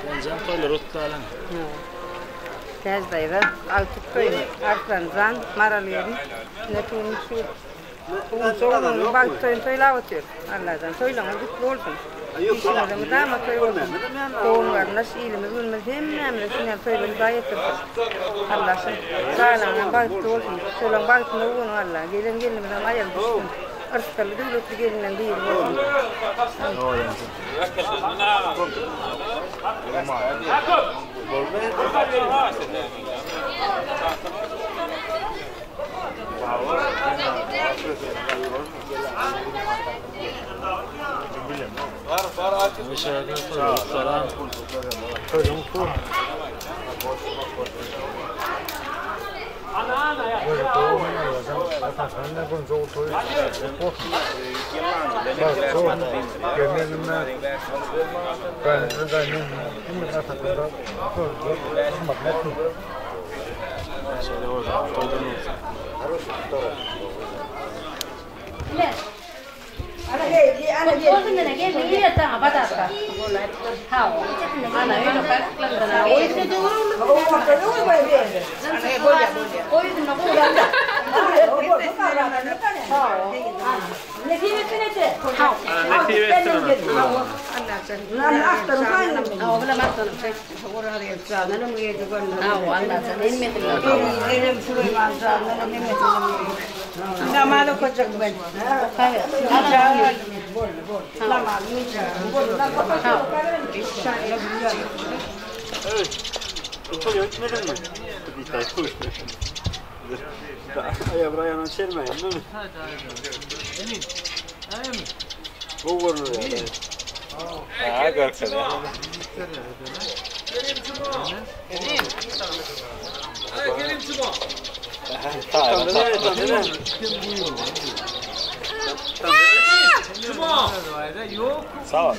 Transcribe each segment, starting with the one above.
Genjem toýlary gutlalyň. Täç daýza, agtyk toýy, Arslanjan, Maral gelin, ine şu şu Gunça oglunyň bagt toýuny toýlap otyr. Allajan toýlaryňyz gutly bolsun. Işiňizde mydama toý bolsun. Dogan-garyndaş ilimiz günümiz hemmämize şuny ýaly toýlar Hudaý ýetirsin. Alla şu çagalaryňam bagtly bolsun. Şolaň bagtyna guwanyň Alla. Gelen gelnimizem aýagy düşsün. Yrsgally döwletli gelinleň biri bolsun. Şeýle bolsun, toýdan bolsun. Namaz okajak ben. Toýa gitmediňmi? Aýa bir aýagyny çelmeýin, değil mi? Gowy görünür ýaly. Ha, görkezýär. Sag ol.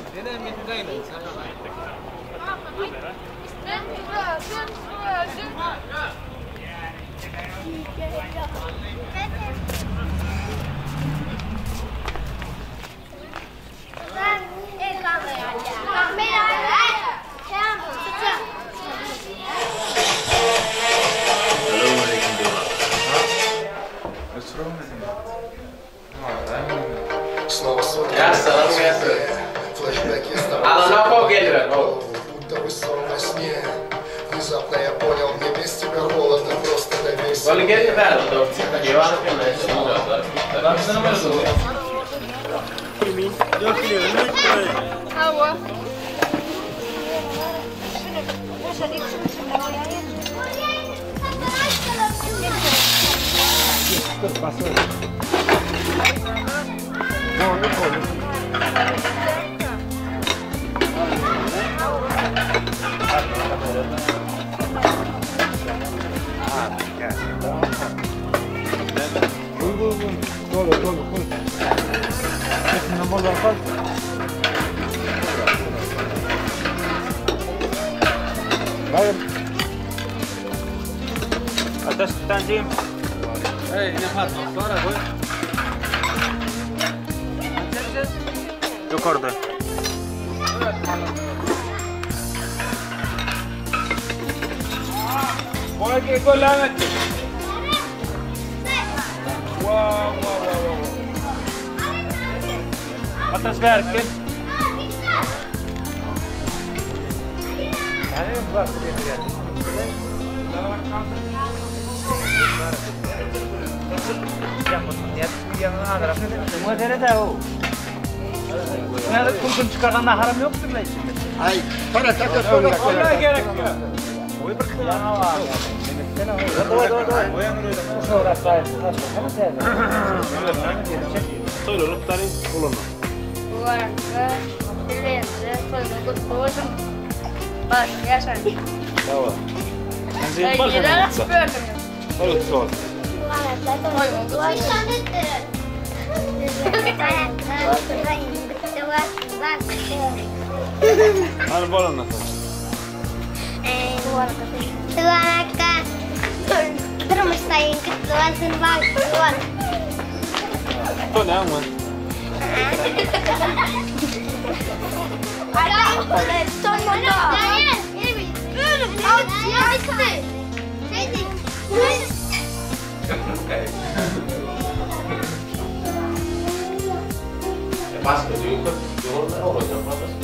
Ýokarda. Ataş bärik gel. Toýlar gutlalyň, ulanma. Mübarek dillerinize toýuňyz gutly bolsun. Bagtly ýaşaň. Sag bol. Toý gutly bolsun. Toýuňyz gutly Hany bol ondan soň. Durmuşdaýyň gutly bolsun, bagtly bol. Toý näme? Başga düýn köp ýollar olacak başga.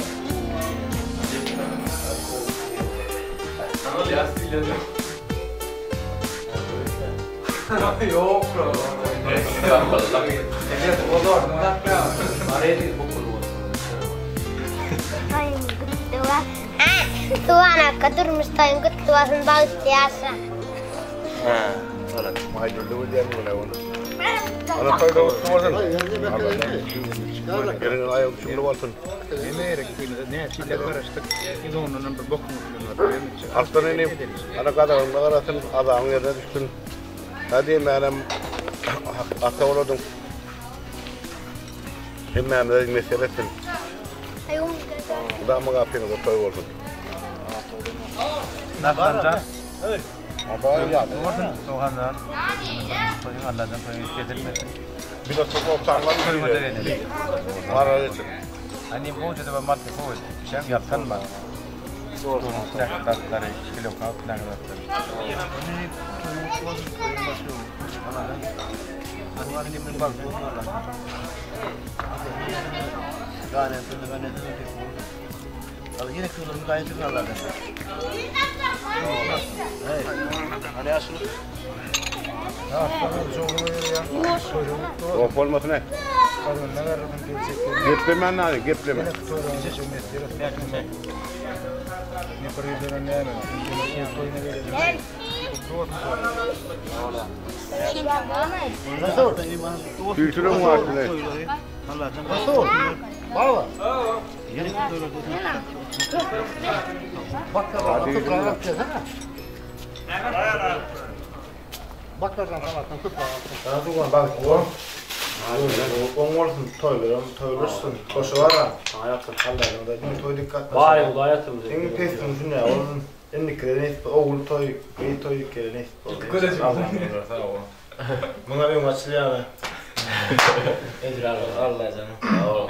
Suwan akga durmuş toýuň gutly bolsun bagtly ýaşa. Arslan inim, ana gadagyňda garasyn, azagyň ýerine düşsün. Hä diýmänem ata boladyň. Hemmämize mesele etsin. Mydama gapyňyzda toý bolsun. Arslanjan. Bolsun, Soganjan. Toýuň Alladan toýuň kesilmesin. Bir de çok Toýuňa geleli. Maral etsin. Hani bu jede ben madde koy. Şem yapsan mı? Tatları, kilo kağıt tatları. Of olmasın he. Geplemen lazım, gepleme. Kültürün var ne? Hadi yürü. Oň bolsun toýlaram, toýlaşsyn, goşa bara. Toý dikkat. Vay bu da hayatımız. Iň pesini dünýä bolsun. Indikide nesip ogul toý, gyz toý kere nesip bolsun. Muňa öň açylýar. Ejir Allah jana.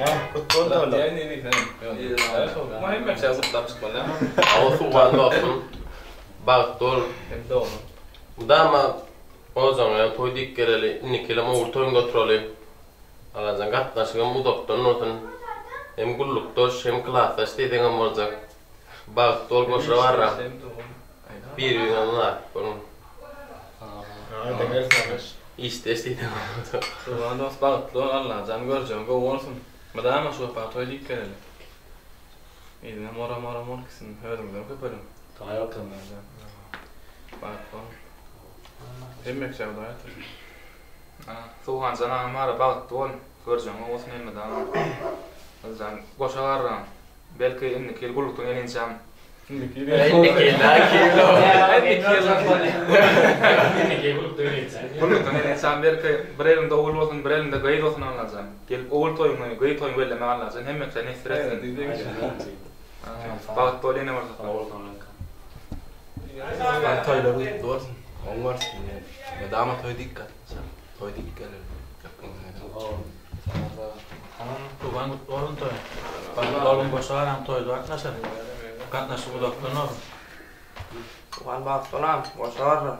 Hä, kutlu toýlar. Awa suwan dostum. Bagtly bol. Mudama ojagyňa toý diýip geleli, indiki ýylam ogul toýuňda oturaly. Allajan gatnaşygam uzakdan bolsun. Hem gullukdaş, hem klasdaş diýseňem boljak. Bagtly bol, goşa barra. Bir-biriňe mynasyp boluň. Işdeş diýseň boljak. Suwan dost bagtly bol Allajan görjegiň gowy bolsun. Mydama şu wepa toý diýip geleli. Yzyna moram moram bol gitsin, özüňizden köpeliň. Bagtly boluň. Hemmekçä Hudaý atyrsyn. Suhanjan agam bara bagtly bol. Görjegiň gowy bolsun elmydama. Gyzjan goşa garraň. Belki indiki ýyl gullukdan gelinçäm. Indiki ýyl, indiki ýyl. Gullukdan gelinçäm belki bir elinde ogul bolsun, bir elinde gyz bolsun Allajan. Gelip ogul toýuňy, gyz toýuňy bellemek Allajan hemmekçä nesip etsin. Bagtly bol ýene bir sapar. Toýlar gutly bolsun. Oň bolsun. Mydama toý diýip gatnaşar. Toý diýip geleli. Tugan gutly bolsun toý. Bagtly boluň goşa garaň toýda gatnaşar. Gatnaşyk uzakdan bolsun. Tugan bagtly bolam, goşa garra.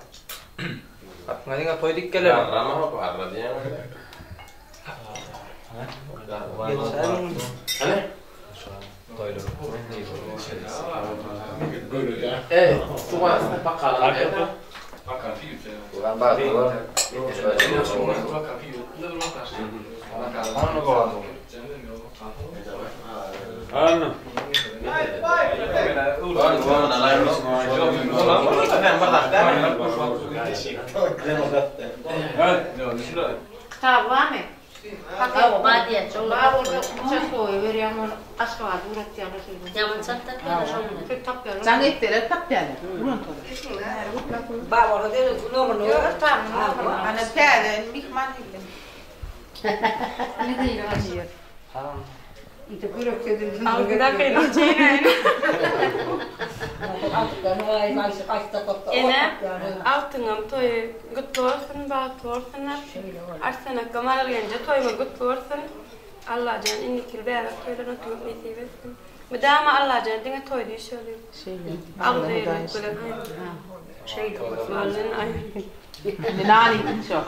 Gapyňa diňe toý diýip geleli. Garrama hop garra diýýäň. Hany? Ey, suwan bakalan. Ulan bagtly bol. Anna. Kitaby barmy? Bar bolsa uçastkowy berýän ony Aşgabada ugratýarlar şeýle. Şeýle tapýarlar. Jaň etseler tapýarlar. Bar bolsa derek nomerini ber. Ana täze myhman geldi. Ene, agtyňam toýy gutly bolsun, bagtly bolsunlar. Arslan akga Maral genje toýuňyz gutly bolsun. Allajan indiki ýyl bäbek toýlaryny oturmak nesip etsin. Mydama Allajan diňe toý düşeli. Şeýle. Agzybirlik bilen Şeýle. Bolsun aý. Indi nan iýdim şo.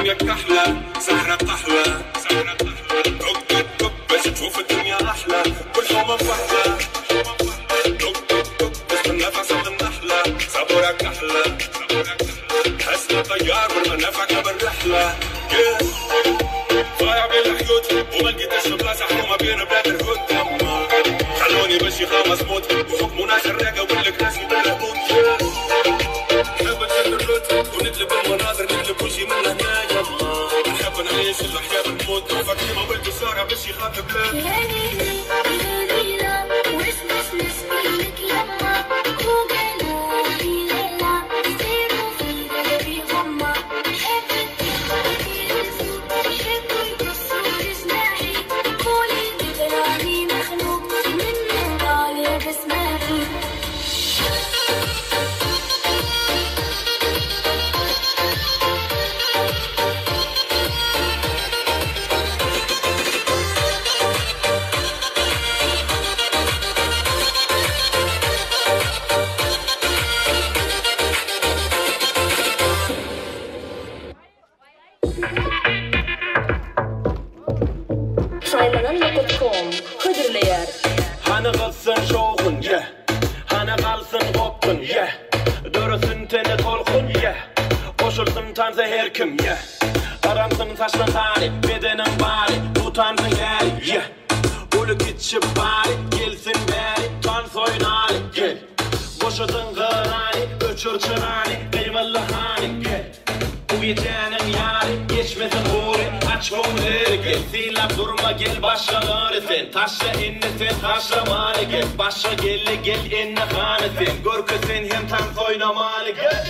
الدنيا كحلة سحرة قهوة دق دق دق باش تشوف الدنيا أحلى كل حومة فحلة دق دق دق باش تنفع النحلة صبورة كحلة حسنا طيار والمنافع كبر رحلة Yeah. ضايع بين الحيوت وما لقيتش بلاصة حومة بين بلاد الهوت خلوني باش يخلص موت وحكمونا شراقة والكراسي بالهبوط نحب نشد الروت ونقلب المناظر نقلب كل شي من هنا يلا نحب نعيش الحياة بالموت وفكري ما ولد الشارع باش يخاف بلاد يا ليلي يا ليلى وش باش نشكيلك يما وقالوا لي ليلى سيروا في قلبي غمة حبك يحبوا يقصوا جناحي قولي بغرامي مخنوق من طالع بس ما في. Şaýlanan.com hödürleýär. Hany gylsyn şowhun, yeah. Hany galsyn gopgun, yeah. Döresin tene tolkun, yeah. Goşulsyn tansa her kim, yeah. Aramsyn saçlan sary, bedeniň bary, utansyn gäri, yeah. Uly kiçi bary, gelsin bäri, tans oýnaly, gel. Boşadyn gyrany, öçür çyrany, eyvallah hany, gel. Bu gecäniň ýary, geçmesin gury, aç göwünleri gel. Sylap durma gel başgalary sen. Taşla inni sen taşlamaly gel. Başga gelli gel inni hany sen. Görke sen hem tans oýnamaly gel.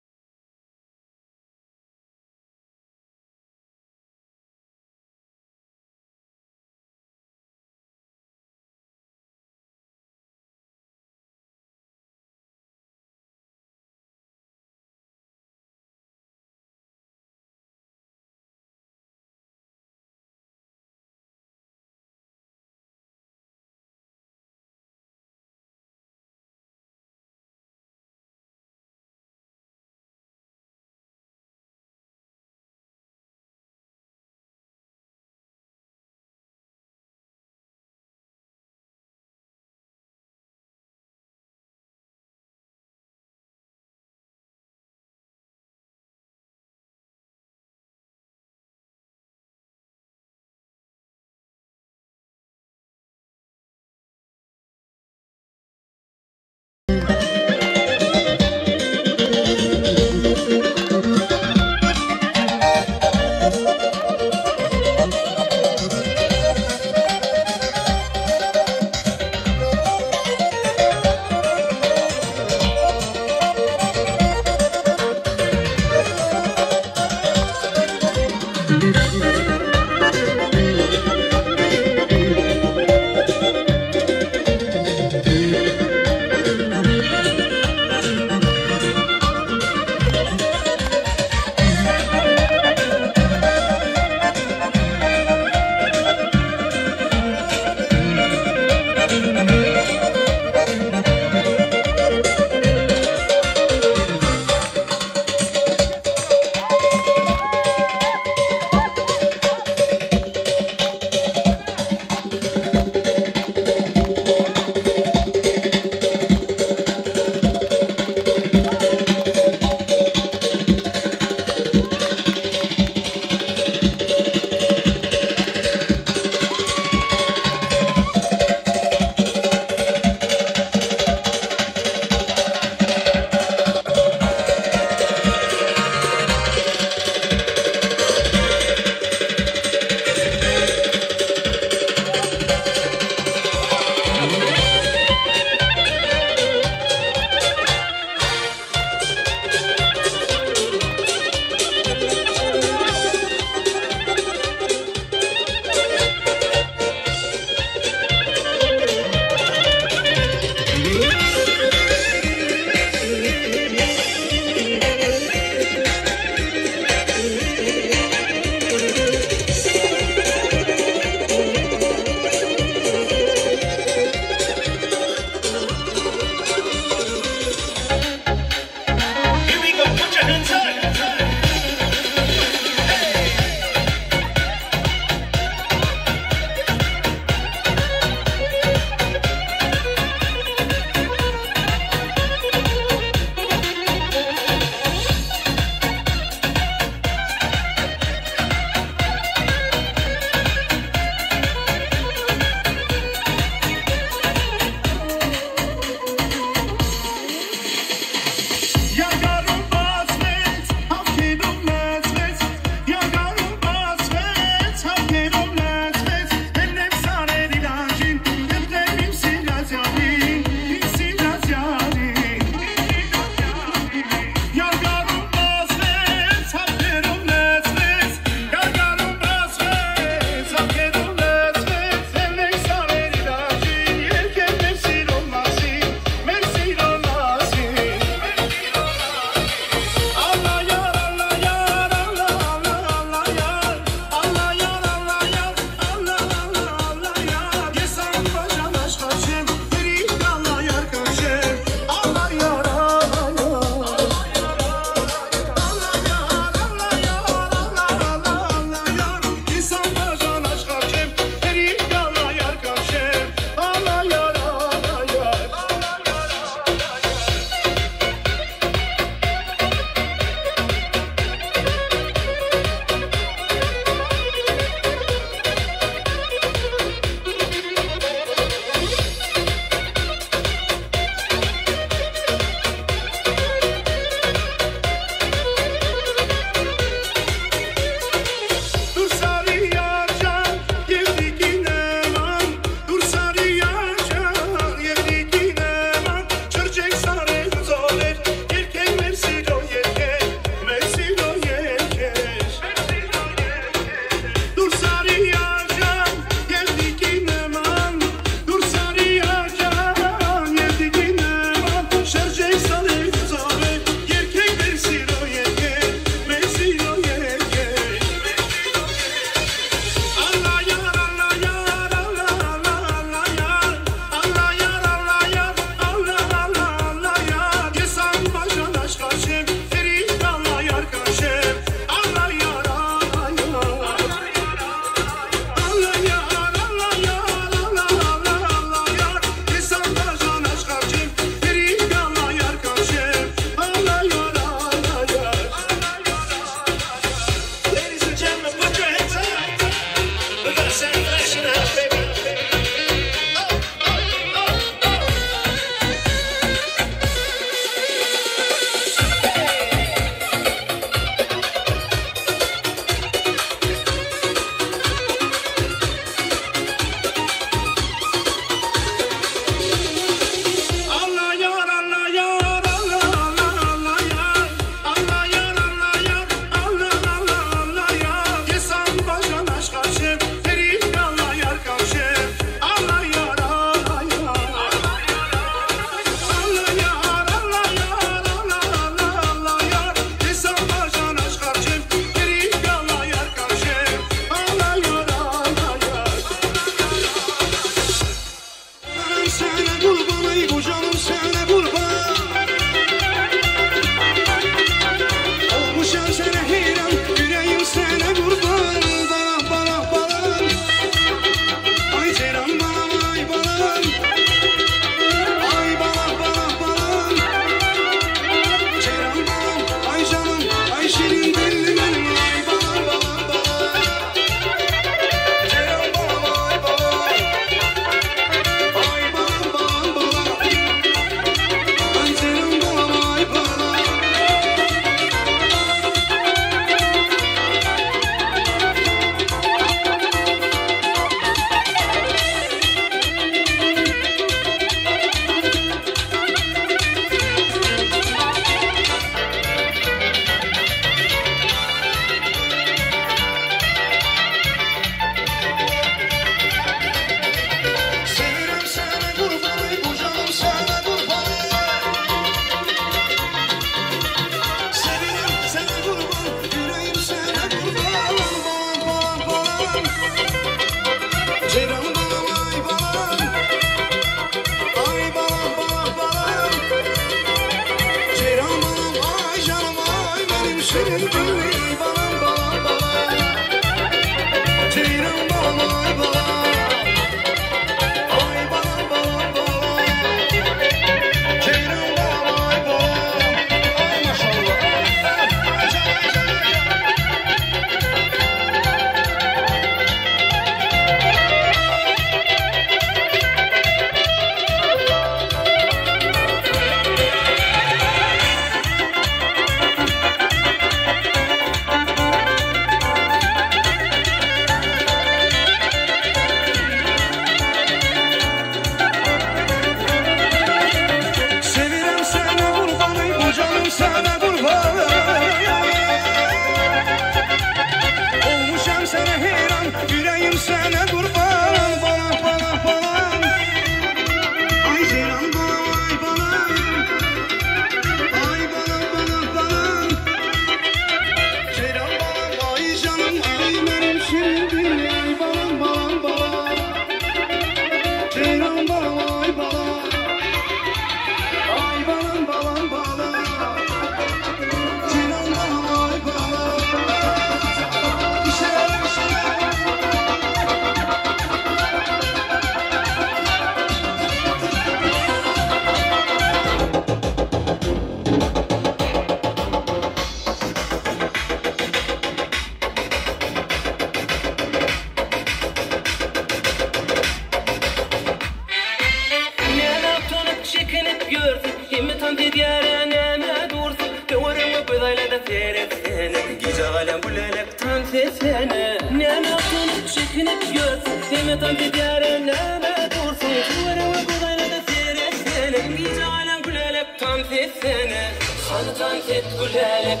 gülälek tans etsene. Näme utanyp çekinip ýörsüň, Hemme tans edýärä näme dursuň? Töwerege göz aýla-da seretsene, Gijä galan gülälek tans etsene. Hany tans et gülälek,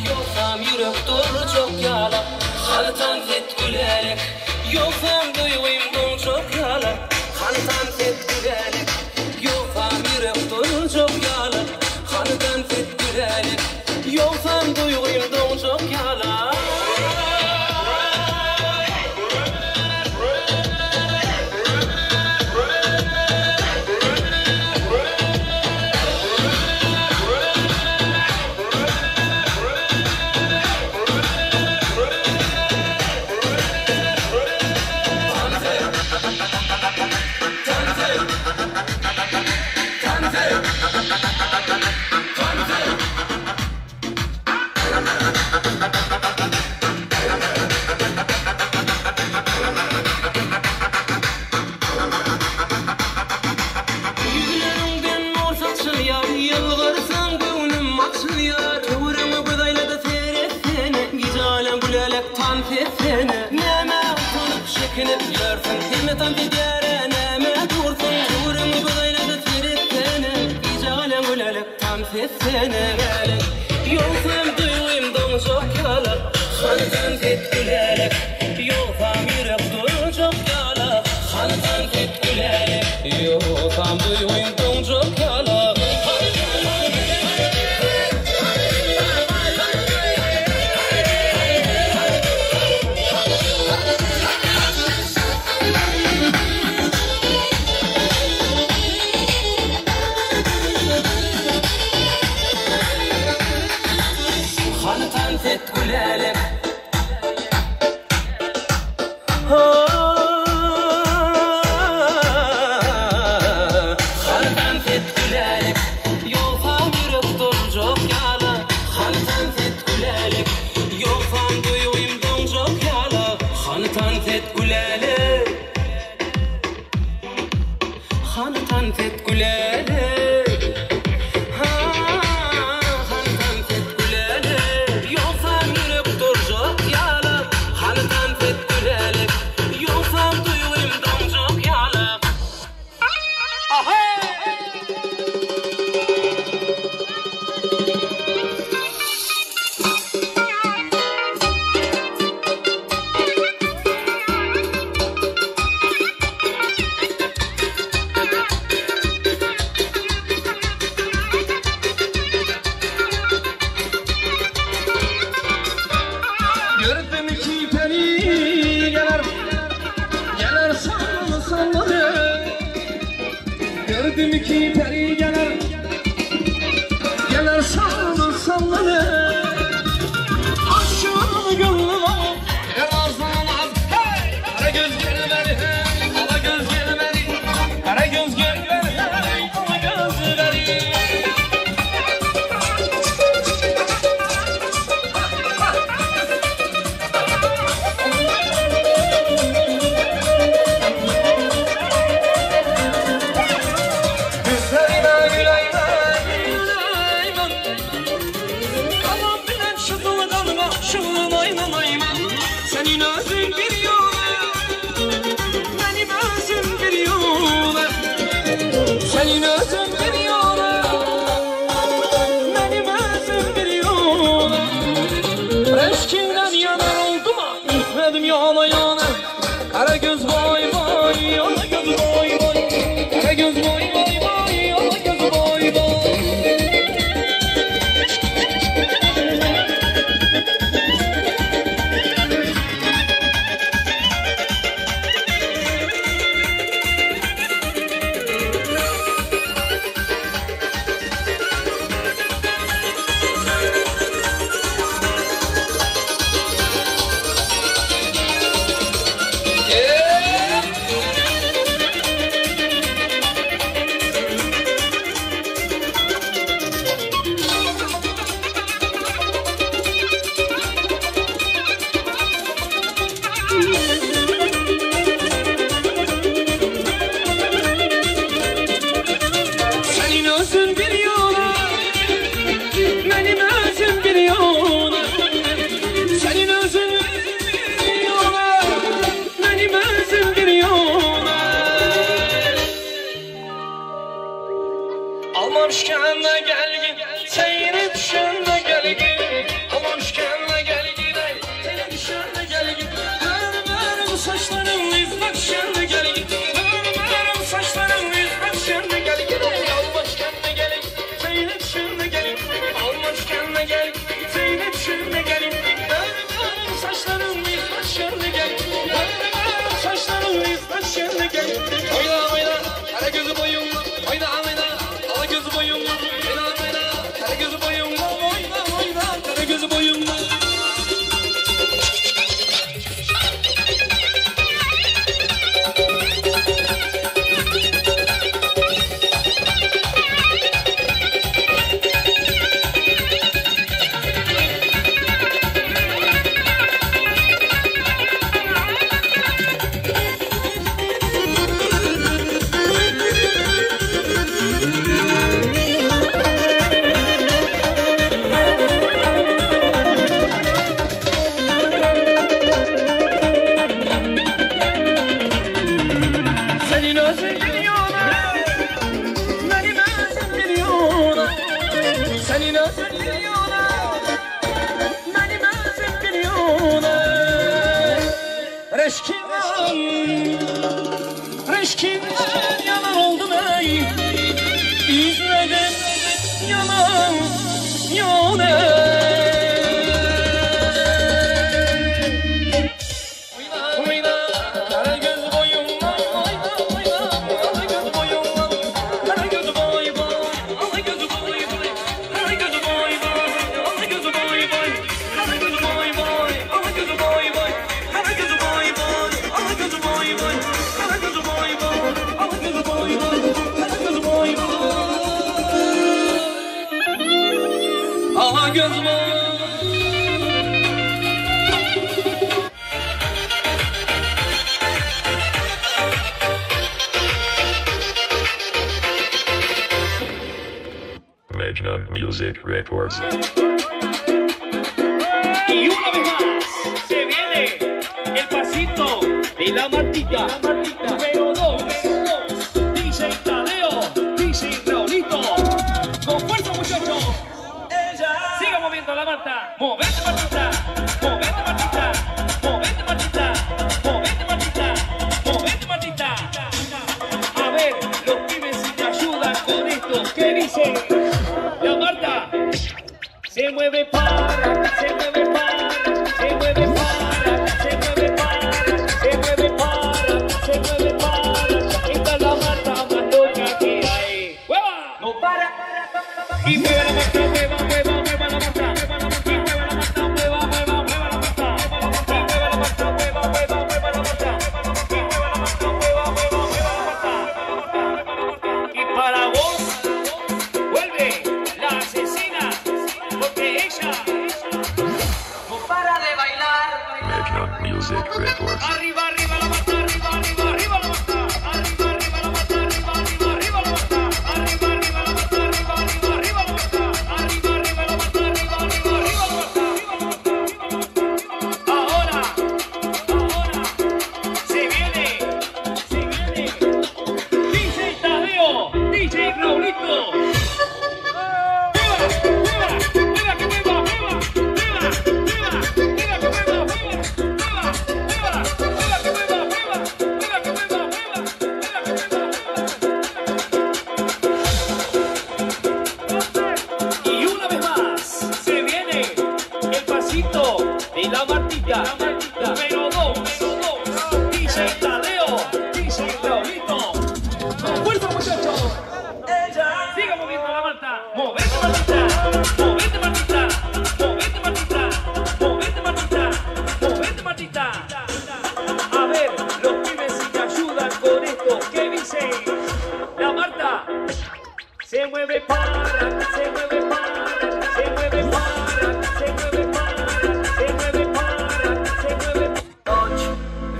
Ýogsam ýürek durjak ýalak. Hany tans et gülälek, Ýogsam duýgym doňjak ýalak. Hany tans et gülälek, Ýogsam ýürek durjak ýalak. Hany tans et gülälek, Ýogsam duýgym doňjak ýalak. Ýüzleriňden nur saçylýar, Ýylgyrsaň göwnüm açylýar. Töweregiňe göz aýla-da seretsene, Gije galan gülälek tans etsene. Nämä utanyp, çekinip ýörsüň, Hemme tans edýär-ä, nämä dursuň? Töweregiňe göz aýla-da seretsene, Gije galan gülälek tans etsene. Ýogsam duýgym doňjak ýalak, Hany tans et gülälek, Ýogsam ýürek durjak ýalak. Hany tans et gülälek, Ýogsam duýgym doňjak ýalak. Hany tans et gülälek. Hany tans et gülälek, Ýogsam ýürek doljak ýala. Hany tans et gülälek, Ýogsam duýgym doňjak ýala. Hany tans et gülälek, Hany tans et gülälek, Hany tans et gülälek, Ýogsam ýürek doljak ýala. Hany tans et gülälek, Ýogsam duýgym doňjak ýala. Gördüm ki peri gelir, gelir sallanı sallanı. Gördüm ki peri gelir, gelir sallanı sallanı. Aşığın gönlüm alıp, razan az. Hey! Kara göz gelmeli, hey! Ala göz gelmeli, kara göz gelmeli, hey! Ala göz veri. Güzlerime güleymen, güleymen. Kalan bilen şızıldan başın oynanayman. Senin özün bir yolu, benim özüm bir yolu. Senin özün bir yolu, benim özüm bir yolu. Eşkinden yanar oldum ha, ürkmedim yana yana. Kara göz vay vay, ala göz vay vay. Kara göz vay vay vay, ala göz vay vay. saçların izbaşını gelin. Örüm saçların izbaşını gelin. Almaş kendine gelin, Zeynep şunu gelin. Almaş kendine gelin, Zeynep şunu gelin. Örüm saçların izbaşını gelin. Örüm saçların izbaşını gelin. Oyna oyna, kara gözü boyunla. Oyna oyna, ala gözü boyunla. Oyna oyna, kara gözü boyunla. Oyna oyna, kara gözü boyunla. Senin özün biliyorlar, benim özüm biliyorlar. Senin özün biliyorlar, benim özüm biliyorlar. Reşkinden, reşkinden yalan oldum ey. İzledim yalan, yalan ey. Oyna, kara göz boyunla, oyna, oyna, ala göz boyunla, kara göz boy boy, ala gözü boy boy, kara gözü boy boy, ala gözü boy boy, kara gözü boy boy, ala gözü boy boy, kara gözü boy boy, ala gözü boy boy, kara gözü boy boy, ala gözü boy boy, kara gözü boy boy, ala göz boy. Mecnun Music Records. Y una vez más se viene el pasito de la Martita. Número 2, DJ Tadeo, DJ Raulito. Con fuerza, muchachos. Siga moviendo la Marta. Movete, Martita. Movete, Martita. Movete, Martita. Movete, Martita. Movete, Martita. A ver, los pibes si te ayudan con esto. ¿Qué dicen? La Marta se mueve para, se mueve para, se mueve para, se mueve para, se mueve para, se mueve para. Esta es la Marta más loca que hay. ¡Hueva! No para. Y mueve la Marta, mueva, mueva, mueva la Marta. Y mueva la Marta, mueva, mueva, mueva la Marta. Y mueva la Marta, mueva, mueva, mueva la Marta. Y mueva la Marta, mueva, mueva, mueva la Marta. Y para vos vuelve la asesina, porque ella no para de bailar. Mecnun Music Records. Arriba, arriba la Marta, arriba, arriba, arriba la Marta. Arriba, arriba la Marta, arriba, arriba, arriba la Marta. Arriba, arriba la Marta, arriba, arriba, arriba la Marta. Arriba, arriba la Marta, arriba, arriba, arriba la Marta. Ahora, ahora, se viene, se viene. DJ Tadeo, DJ Raulito. ¡Mueva, mueva, mueva que mueva, mueva, mueva, mueva, mueva que mueva, mueva, mueva, mueva, mueva que mueva, mueva, mueva que mueva, mueva, mueva que mueva. Y una vez más se viene el pasito de la Martita. Número 2, DJ Tadeo, DJ Raulito. Con fuerza, muchachos. Siga moviendo la Marta. Movete, Martita. Movete, Martita. Movete, Martita. Movete, Martita. Movete, Martita. A ver, los pibes si te ayudan con esto. ¿Qué dicen? La Marta se mueve para, se mueve para, se mueve para, se mueve para, se mueve para, se mueve. Ночь,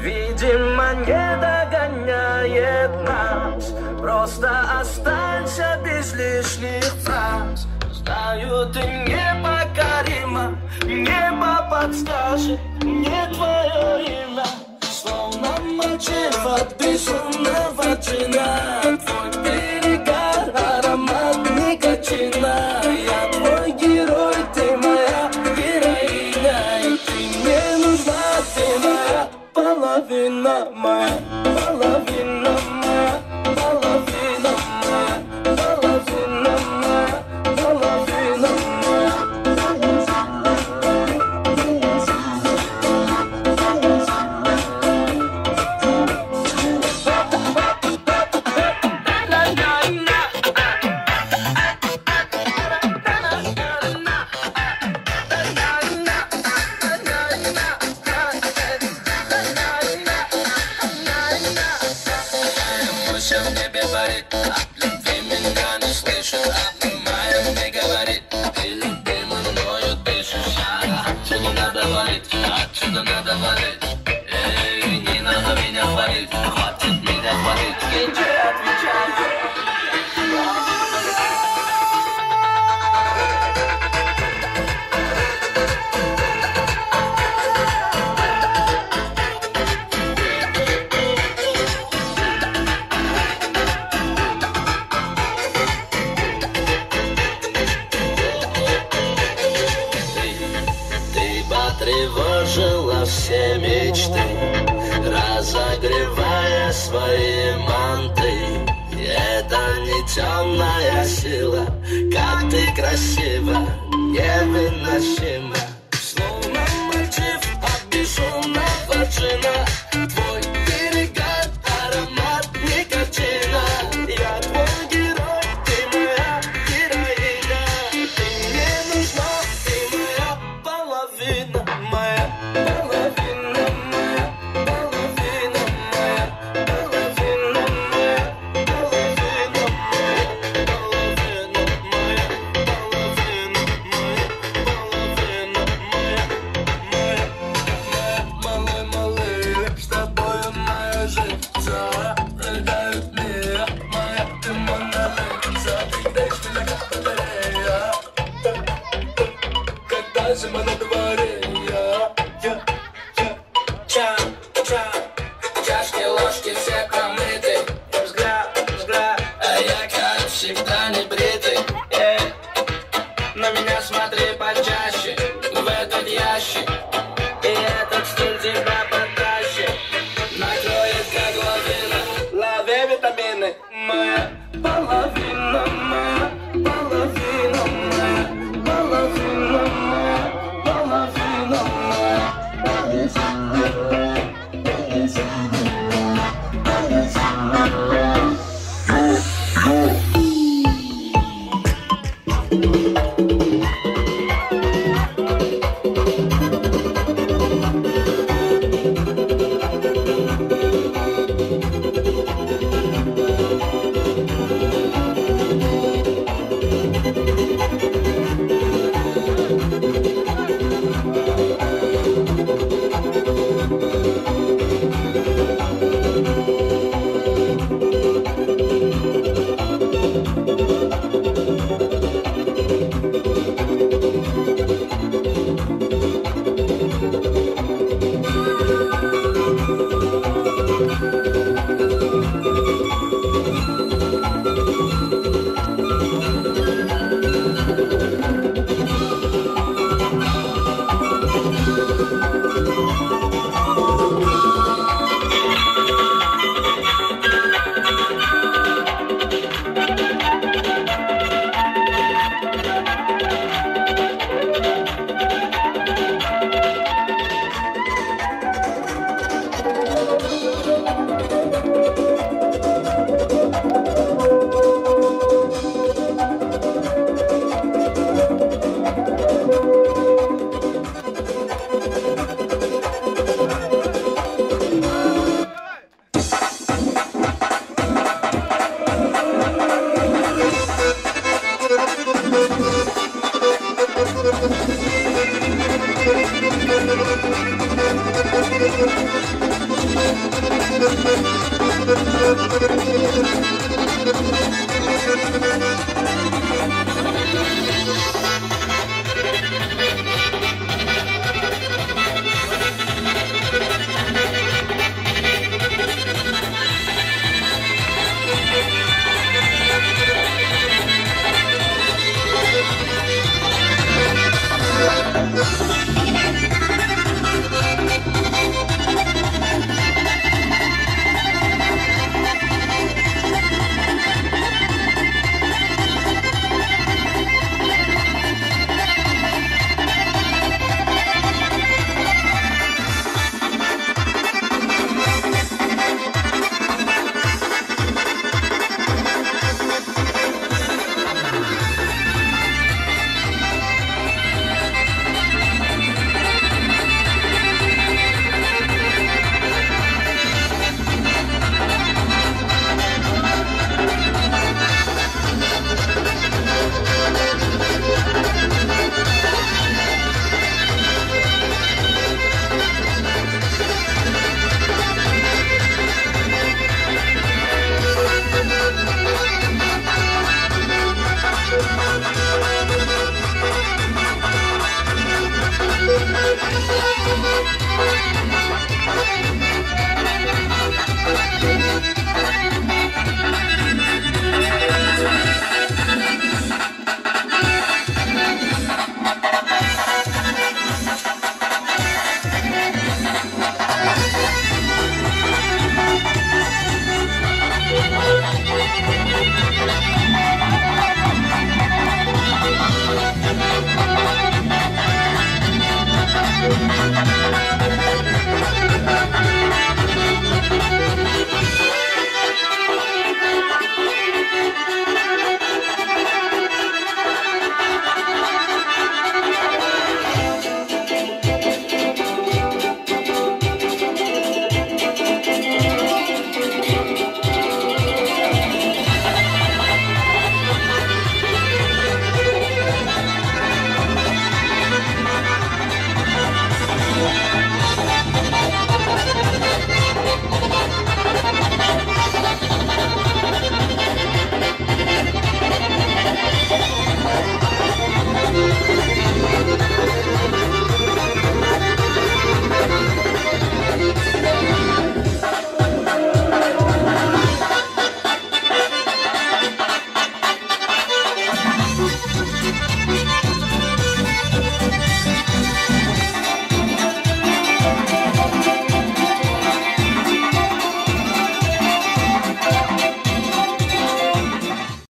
видимо, не догоняет нас. Просто останься без лишних фраз. Знаю, ты непокорима, небо подскажет мне твое имя. Словно мотив от безумного джина. Твой перегар, аромат никотина. Я твой герой, ты моя героиня. И ты мне нужна, ты моя половина. Половина моя, половина моя, половина моя, половина моя, половина моя. Муся в небе парит, от любви меня не слышит, обнимая мне говорит, ты любимый мною дышишь, отсюда надо валить, отсюда надо валить, эй, не надо меня хвалить, хватит меня хвалить, диджей, отвечай. Ты потревожила все мечты, разогревая свои манты. Это не темная сила, как ты красива, невыносимо. Словно мотив от безумного джина, твой перегар, аромат никотина. Я твой герой, ты моя героиня. Ты мне нужна, ты моя половина, моя половина, моя половина, моя половина, моя половина, моя половина, моя половина, моя половина, моя, моя, моя, малый, малый, с тобою моя жизнь пролетают дни, моя, ты Мона Лиза, ты греешь меня как батарея. Когда зима на дворе, я, я, я, ча, ча, чашки, ложки все промыты, взгляд, взгляд, а я как всегда не бритый. На меня смотри почаще, в этот ящик, и этот стиль тебя потащит, накроет как лавина, лови витамины, моя половина, моя половина, моя половина, моя половина, моя. Thank you.